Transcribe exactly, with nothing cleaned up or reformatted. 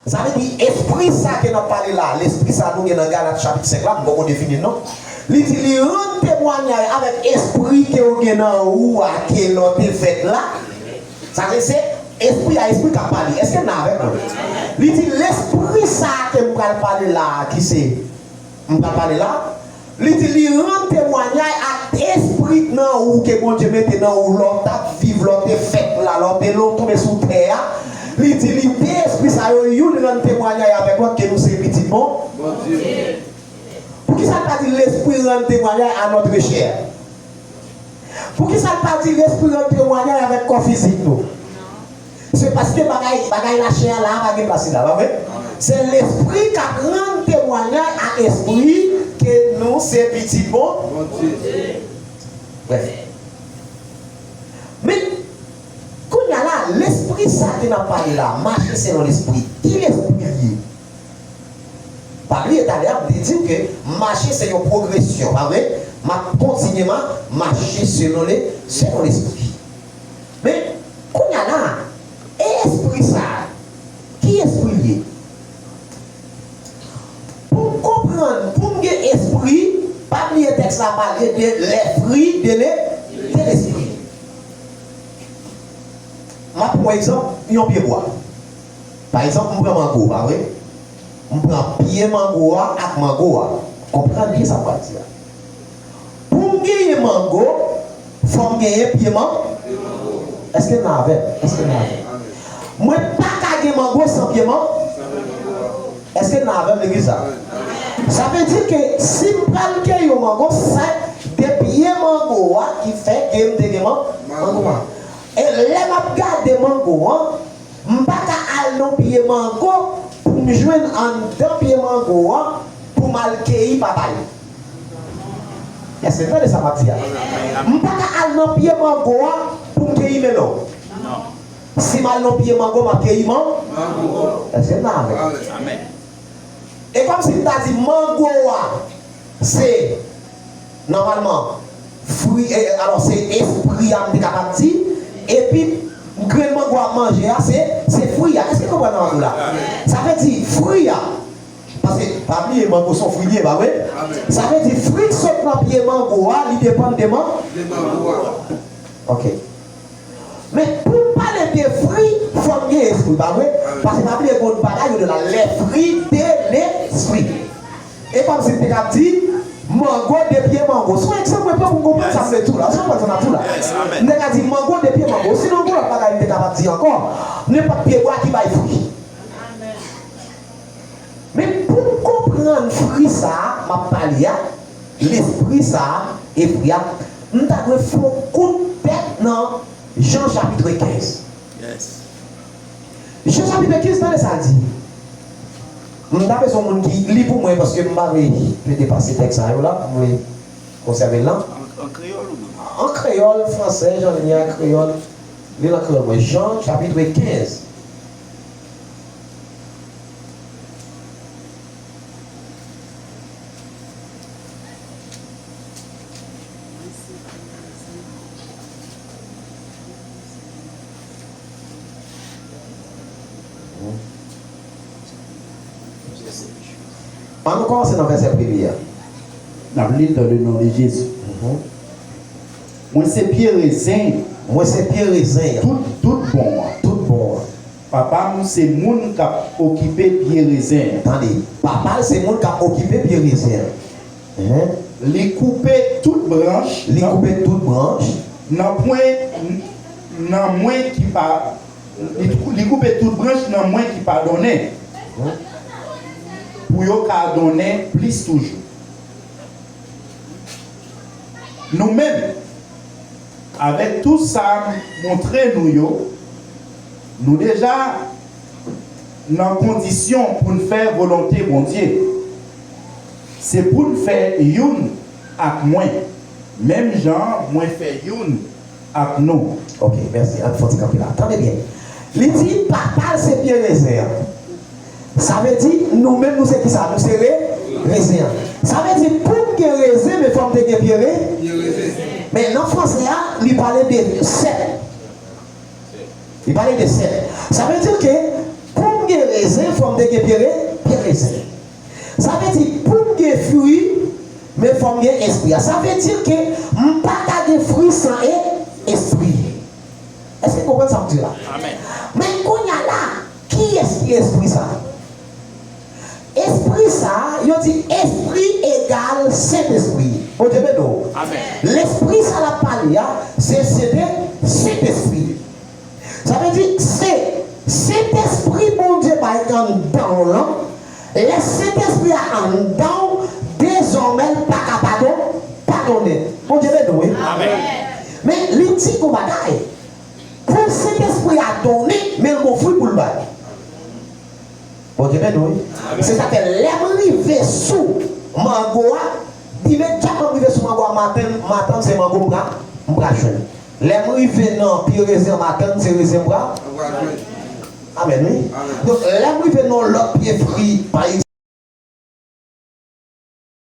Sa vle di, espri sa ke n ap pale la, lespri sa nou gen nan Galat chapit senk la, m poko defini l non. Li di, li rann temwayaj avèk espri ke w gen nan ou a, ke lè w te fèt la. Sa vle se espri a, espri k ap pale. Èske n la avèk mwen? Li di, lespri sa ke m pral pale la, ki se, m pral pale la, li di, li rann temwayaj ak espri k nan ou, ke Bondye mete nan ou, lè w t ap viv, lè w te fèt la, lè w te, lè w tonbe sou tè a. Li di, li de espri sa yo, youn rann temwayaj avèk lòt ke nou se pitit bon. Bondye. Poukisa l pa di lespri rann temwayaj à notre chair? Poukisa l pa di lespri rann temwayaj avèk kò fizik nou? Se paske bagay, bagay lachè a la a pa gen plas li la, pa vre? Se lespri k ap rann temwayaj a espri ke nou se pitit bon. Bondye. Brèf. Men, kounye a la, lespri sa ke n ap pale la, mache selon lespri. Ki lespri l ye? Pa bliye talè a m te di w ke mache se yon pwogresyon, pa vre? M ap kontinyeman mache selon le, selon lespri. Men, kounye a la, e espri sa a, ki espri l ye? Pou m konprann, pou m gen espri, pa bliye tèks la pale de les fruits de le, de l'esprit. M ap pran yon egzanp, yon pye bwa. Pa egzanp, m pran mango, pa vre? M pran pye mango a ak mango a. Konprann byen sa m pral di a. Pou m genyen mango, fò m genyen pye man-, èske n la avè m? Èske n la avè m? Mwen pa ka gen mango san pye man-, èske n la avè m legliz la? Sa vle di ke si m pral keyi yon mango, se de pye mango a ki fè ke m te gen man-, mango a. E lè m ap gade mango an, m pa ka al nan pye mango pou m jwenn anndan pye mango an pou m al keyi papay. Èske n tande sa m ap di a? M pa ka al nan pye mango a pou m keyi melon. Si m al nan pye mango, m ap keyi man-, èske n la avè m? E kòmsi m ta di mango a, se nòmalman fwi, e, e, alò, se espri a m te kapab di, epi grenn mango a m manje a, se, se fwi a. Èske n konprann nan mango la? Sa vle di fwi a, paske pa bliye mango se yon fwi li ye, pa vre? Sa vle di fwi k sot nan pye mango a, li depann de man-, ok. Men pou m pale de fwi, fò m gen espri, pa vre? Paske pa bliye gon bagay yo rele les fruits de l'esprit. E kòmsi m te ka di, mango de pye mango. Se yon egzanp mwen pran pou m konprann sa m vle di w la. Se yon konprann sa m ap di w la. M te ka di mango de pye mango. Sinon, gon lòt bagay m te kapab di ankò. Nenpòt pye bwa ki bay fwi. Men pou m konprann fwi sa a m ap pale a, lespri sa a e fwi a, m ta dwe fè yon kout tèt nan Jan chapit kenz. Jan chapit kenz, tande sa l di. M ta bezwen yon moun ki li pou mwen, paske m pa vle plede pase tèks sa yo la, m vle konsève l lan. An, an kreyòl ou menm? An kreyòl, fransè, jan l ye a, kreyòl. Li l an kreyòl mwen. Jan chapit kenz. Ann nou kòmanse nan vèsè premye a. N ap li l dans le nom de Jésus. Mwen se pye rezen. Mwen se pye rezen an. Tout, tout bon an. Tout bon an. Papa m se moun k ap okipe pye rezen an. Tande, papa l se moun k ap okipe pye rezen an. Li koupe tout branch. Li koupe tout branch. Nan pwen, nan mwen ki pa, li, li koupe tout branch nan mwen ki pa donnen. Pou yo ka donnen plis toujou. Nou menm, avèk tou sa m montre nou yo, nou deja nan kondisyon pou n fè volonte Bondye. Se pou n fè youn ak mwen, menm jan mwen fè youn ak nou. Ok, mèsi. Ann fè yon ti kanpe la. Tande byen. Li di, papa l se pye rezen an. Sa vle di, nou menm, nou se kisa? Nou se re-, rezen an. Sa vle di, pou m gen rezen, men fò m te gen pye re-, men nan fransè a, li pale de sèp. Li pale de sèp. Sa vle di ke, pou m gen rezen, fò m te gen pye re-, pye rezen. Sa vle di, pou m gen fwi, men fò m gen espri a. Sa vle di ke m pa ka gen fwi san e-, espri. Èske w konprann sa m di la? Amèn. Men kounye a la, kiyès ki espri sa? Espri sa, yo di espri egal Sentespri. Bondye beni w. Amèn. Lespri sa l ap pale a, se Sente-, Sentespri. Sa vle di, se Sentespri Bondye bay anndan w lan. Lè Sentespri a anndan w, dezòmè l pa ka padon-, padonnen. Bondye beni w, wi. Amèn. Men li di yon bagay. Pou Sentespri a donnen, men l gon fwi pou l bay. Bondye beni w, wi. Se sa fè lè m rive sou mango a, imedyatman m rive sou mango a, m atann, m atann se mango m pra-, m pral jwenn. Lè m rive nan pye rezen, m atann se rezen m pra-, amèn, wi. Donk, lè m rive nan lòt pye fwi, pa